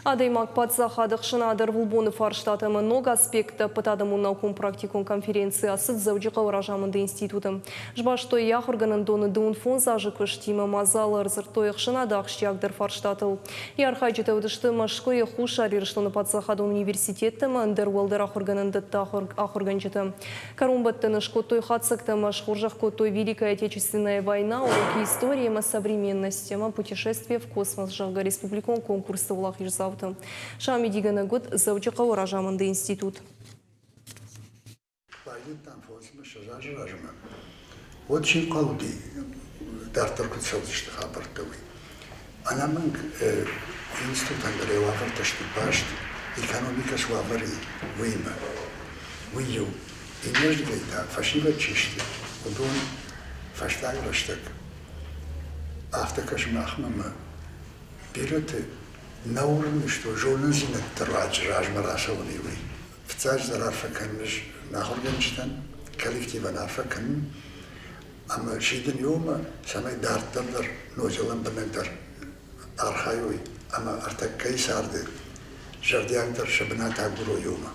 Адӕймаг паддзахады ӕхсӕнады ӕрвылбоны фарстатӕ ӕмӕ ног аспекттӕ ӕппӕтадӕмон наукон-практикон конференци ацыд Дзӕуджыхъӕуы разамынды институты. Сбастой йӕ ахуыргӕнӕндоны 15 азы куыстимӕ мадзалы ӕрдзырдтой ӕхсӕнады ахсджиагдӕр фарстатыл. Йӕ архайджытӕ уыдысты Мӕскуыйы, Хуссар Ирыстоны паддзахадон университетты ӕмӕ ӕндӕр уӕлдӕр ахуыргӕнӕндӕтты ахуыргӕнджытӕ. Кӕронбӕттӕны скодтой хатдзӕгтӕ ӕмӕ схорзӕх кодтой Великая Отечественная война, уроки истории ӕмӕ современности ӕмӕ Путешествие в космос, зӕгъгӕ, республикон конкурсты уӕлахиздзаутӕ. Сӕ амидигӕнӕг уыд Дзӕуджыхъӕуы разамынды институт. Байдыдтам фондзмӕ азы размӕ. Уӕд чи нхъӕл уыди, дарддӕр куыд цӕудзысты хабӕрттӕ, уый. Ӕнӕмӕнг институтӕн дӕр йӕ уавӕртӕ сты баст, экономикӕ цы уавӕр и, уыимӕ. Уый иу. Иннӕрдыгӕй та, фӕсивӕд чи сты, уыдон фӕстаг рӕстӕг афтӕ кӕсы махмӕ ӕмӕ бирӕты нӕ уырны, что зонындзинӕдты руаджы размӕ рацӕуын и, уый. Фыццаджыдӕр арфӕ кӕнын ӕз нӕ ахуыргӕнджытӕн, коллективӕн арфӕ кӕнын ӕмӕ сидын иумӕ, цӕмӕй дарддӕр дӕр ноджы лӕмбынӕгдӕр архайой ӕмӕ ӕртӕккӕйы царды зӕрдиагдӕр сӕ бынат агурой иумӕ.